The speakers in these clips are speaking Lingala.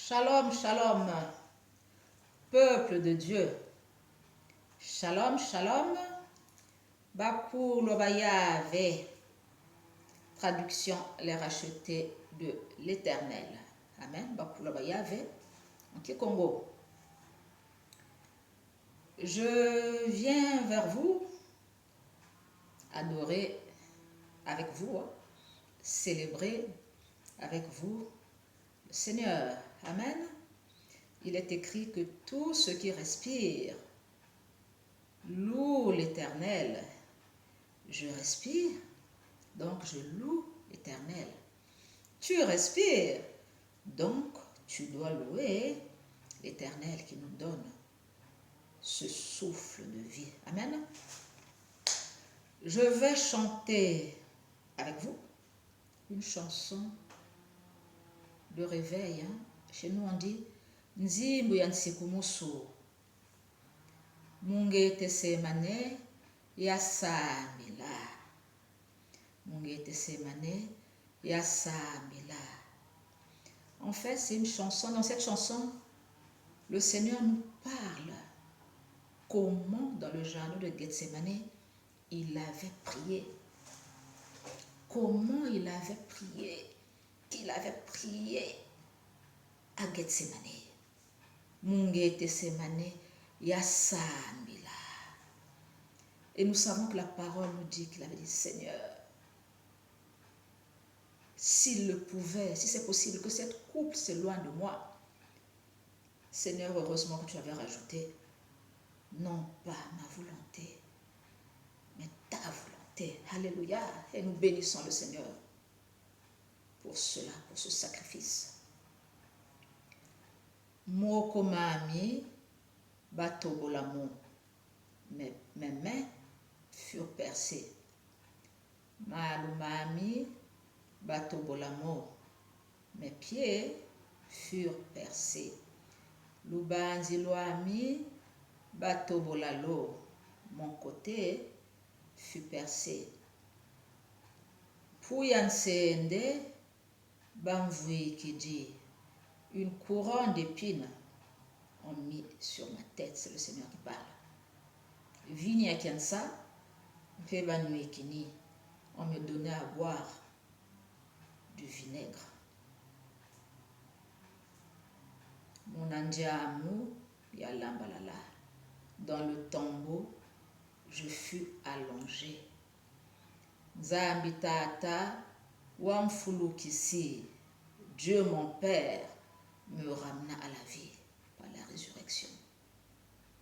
Shalom, shalom, peuple de Dieu. Shalom, shalom, Bakulu ba Yahvé. Traduction, les rachetés de l'Éternel. Amen. Bakulu ba Yahvé. En Kikongo. Je viens vers vous, adorer avec vous, hein, célébrer avec vous le Seigneur. Amen. Il est écrit que tout ce qui respire loue l'Éternel. Je respire, donc je loue l'Éternel. Tu respires, donc tu dois louer l'Éternel qui nous donne ce souffle de vie. Amen. Je vais chanter avec vous une chanson de réveil. Hein. Chez nous, on dit Nzimbu ya nsikumusu Mungetesemane ya sambila. Mungetesemane ya sambila. En fait, c'est une chanson. Dans cette chanson, le Seigneur nous parle comment dans le jardin de Gethsemane, il avait prié. Comment il avait prié. Qu'il avait prié à Gethsemane. Mungetesemane ya sambila. Et nous savons que la parole nous dit qu'il avait dit, Seigneur, s'il le pouvait, si c'est possible, que cette coupe s'éloigne de moi. Seigneur, heureusement que tu avais rajouté, non pas ma volonté, mais ta volonté. Alléluia. Et nous bénissons le Seigneur pour cela, pour ce sacrifice. Moko mami batobolamo. Mes, mes mains furent percées. Malumami batobolamo. Mes pieds furent percés. Lubanzi lwami batobolalo. Mon côté fut percé. Puya nsende bamvuikidi. Une couronne d'épines ont mis sur ma tête. C'est le Seigneur qui parle. Vinya kiansa, mpe banuikini. On me donnait à boire du vinaigre. Munandiamu ya lambalala. Dans le tombeau, je fus allongé. Nzambi tata wamfulukisi. Dieu mon Père me ramena à la vie par la résurrection.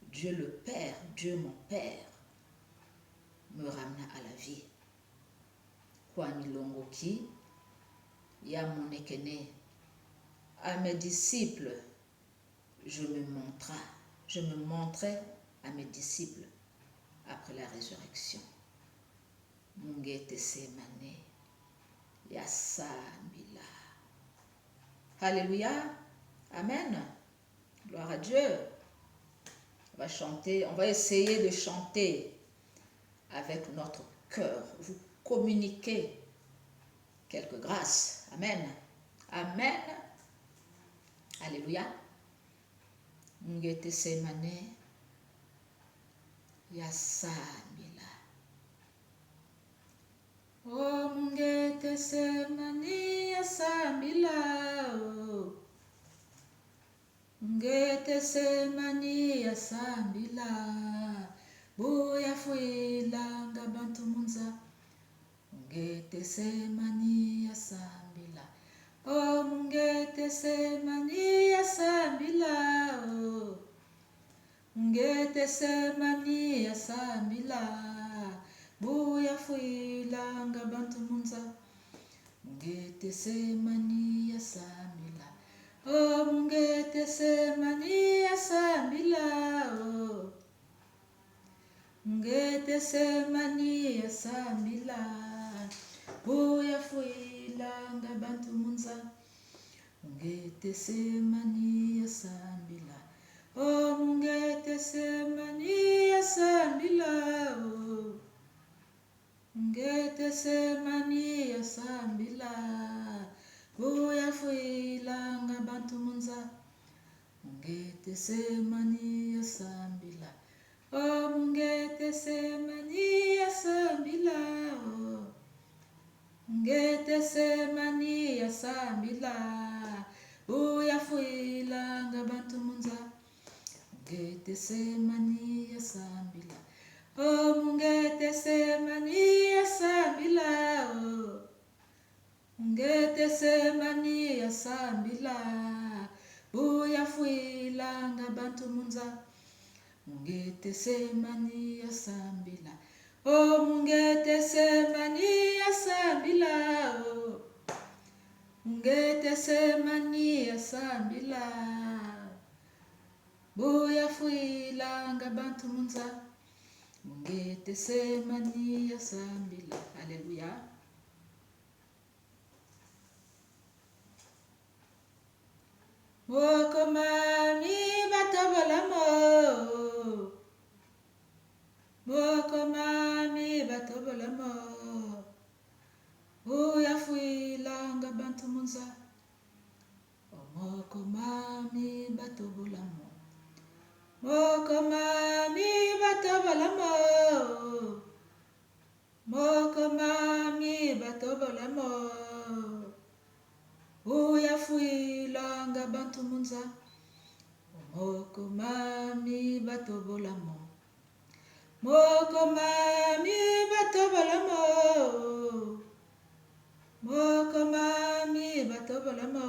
Dieu le Père, Dieu mon Père, me ramena à la vie. Kwamilongoki ya monekene. À mes disciples, je me montra, je me montrai à mes disciples après la résurrection. Mungetesemane ya sambila. Alléluia. Amen. Gloire à Dieu. On va chanter, on va essayer de chanter avec notre cœur. Vous communiquez quelques grâces. Amen. Amen. Alléluia. Mungetesemane ya sambila. Oh, mungetesemane ya sambila. Oh. Mungetesemane ya sambila. Boya fuilanga bantu munza. Mungetesemane ya sambila. Oh, mungetesemane ya sambila. Oh. Mungetesemane ya sambila. Boya fuilanga bantu munza. Mungetesemane ya sambila. Oh, mungetesemane ya sambila. Oh. Mungetesemane ya sambila. Boya fuilanga bantu munza. Mungetesemane ya sambila. Oh, mungetesemane ya sambila. Oh. Mungetesemane ya sambila. Boya fuilanga bantu munza. Getesemani asambila, oh Mungetesemani asambila, oh Ngetesemani asambila, uyafuila ngabantu munza. Ngetesemani asambila, oh Mungetesemani asambila, oh Ngetesemani asambila, uyafuila ngabantu munza. Ngetesemani asambila, oh Mungetesemani asambila, oh Ngetesemani asambila, buyafuila ngabantu munza. Ngetesemani asambila. Alléluia. Mokomami batobolamo, mokomami batobolamo, uyafuilanga bantu munza. Mokomami batobolamo, mokomami batobolamo, mokomami batobolamo, uyafuilanga bantu munza. Mokomami batobolamo, mokomami batobolamo, mokomami batobolamo,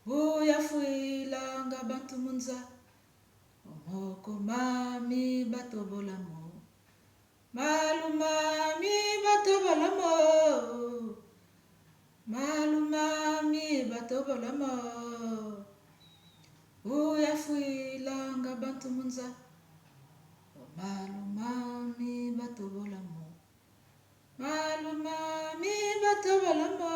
uyafuilanga bantu munza. Mokomami batobolamo, malumami batobolamo, malumami batobolamo, uyafuilanga bantu munza. Malumami batobolamo, malumami batobolamo,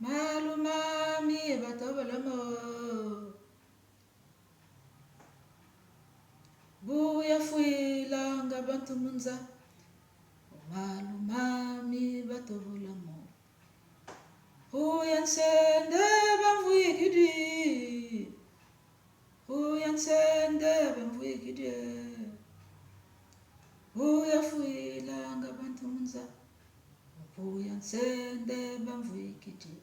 malumami batobolamo, buyafuilanga bantu munza. Malumami batobolamo, uyansende bamvuikidi, uyansende bamvuikidi, uyafuilanga bantu munza. Uyansende bamvuikidi,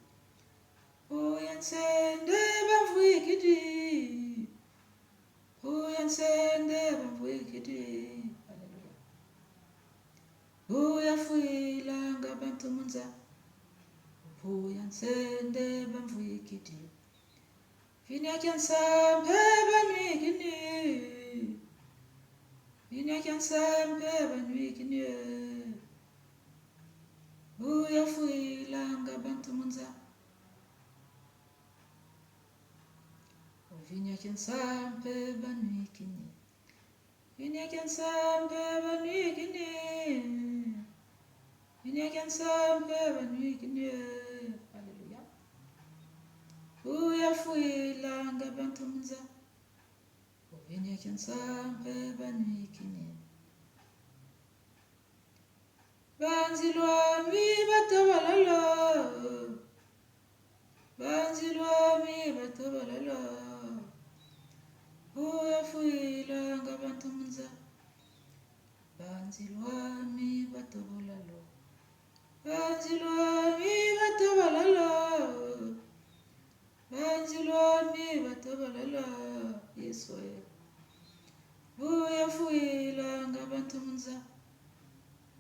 uyansende bamvuikidi, uyansende bamvuikidi. Haleluya. Uyafuilanga bantu munza, uyansende bamvuikidi, vinyakansambe banwikini, vinyakansambe banwikini, uyafuilanga bantu munza. Vinyakansambe banwikini, vinyakansambe banwikini, vinyakansambe banwikini. Haleluya. Uyafuilanga bantu munza, vinyakansambe banwikini. Banzilwami batabalala, banzilwami batabalala, uyafuilanga bantu munza. Banzilwami batabalala, banzilwami batabalala, banzilwami batabalala. Yesu uyafuilanga bantu munza,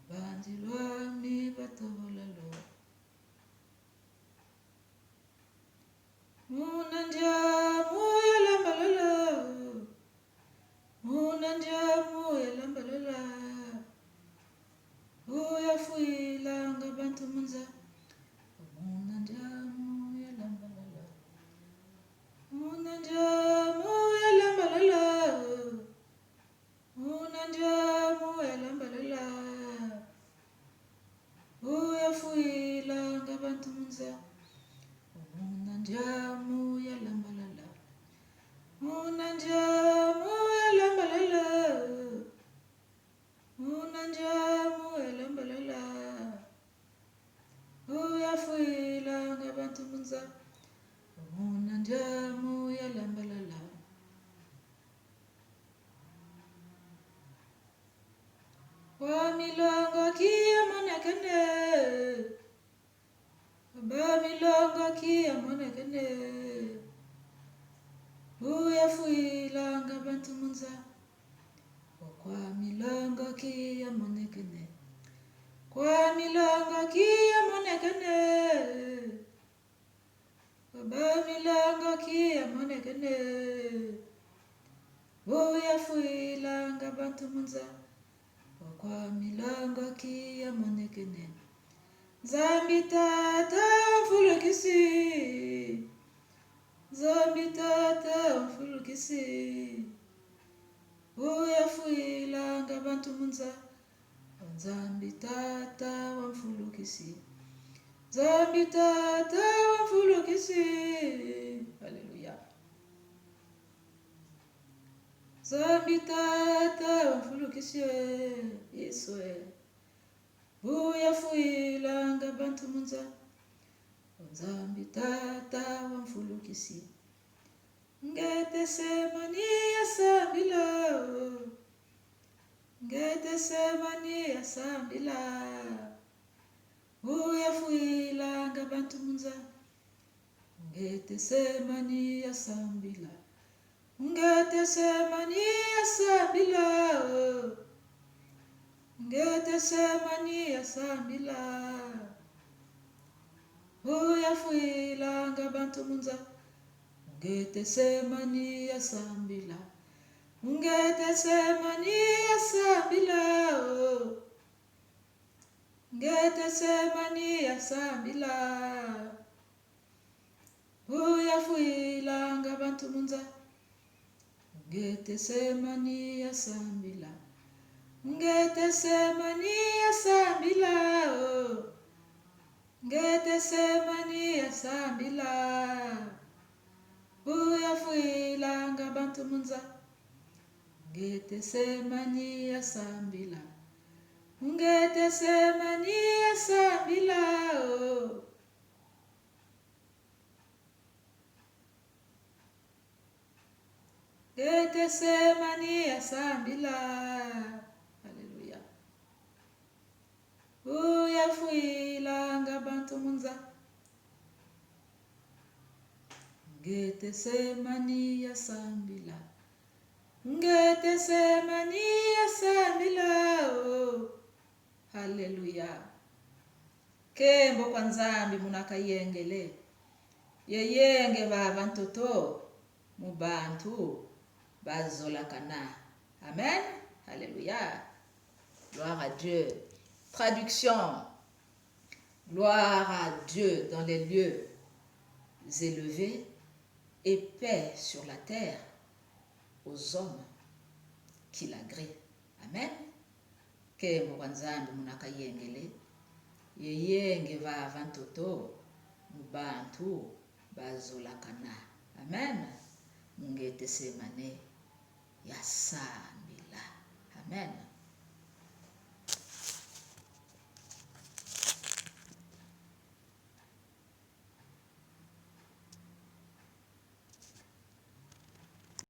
banzilwami batabalala. Munanjamu yalambalala, munanjamu yalambalala, uyafuilanga bantu munza. Munanjamu yalambalala, munanjamu yalambalala, munanjamu yalambalala, uyafuilanga bantu munza. Munanjamu yalambalala, munanjamu yalambalala, munanjamu yalambalala, uyafuilanga bantu munza. Njamu ya lambalala. Kwa milongo kia monekene. Ba milongo kia monekene. Buya fuilanga bantu munza. Kwa milongo kia monekene. Kwa milongo kia monekene. Ba milongo kia monekene. Buya fuilanga bantu munza. Kwa milongo kia monekene. Nzambi tata mfulukisi. Nzambi tata mfulukisi. Buya fuilanga bantu munza. Nzambi tata wa mfulukisi. Nzambi tata wa mfulukisi. Alléluia. Nzambi tata wa mfulukisi. Yesu. Buya fuilanga bantu munza. Nzambi tata wa mfulukisi. Ngetesemani ya sambila. Ngetesemani ya sambila. Buya fuilanga bantu munza. Ngetesemani ya sambila. Ngetesemani ya sambila. Ngetesemani ya sambila. Buya fuilanga bantu munza. Ngetesemani ya sambila. Ngetesemani ya sambila. Ngetesemani ya sambila. Buya fuilanga bantu munza. Ngetesemani ya sambila. Ngetesemani ya sambila. Ngetesemani ya sambila. Buya fuilanga bantu munza. Ngetesemani ya sambila. Ngetesemani ya sambila. Ngetesemani ya sambila. Alléluia. Buya fuilanga bantu munza. Ngetesemani ya sambila. Ngetesemani ya sambila. Alléluia. Kembo kwa Nzambi munaka yengele. Yeyenge baba ntoto mubantu bazolakana. Amen. Alléluia. Gloire à Dieu. Traduction. Gloire à Dieu dans les lieux élevés et paix sur la terre aux hommes qui l'agréent. Amen. Kembo kwa Nzambi munaka yengele. Yeyenge vava ntoto mubantu bazolakana. Amen. Mungetesemane ya sambila. Amen.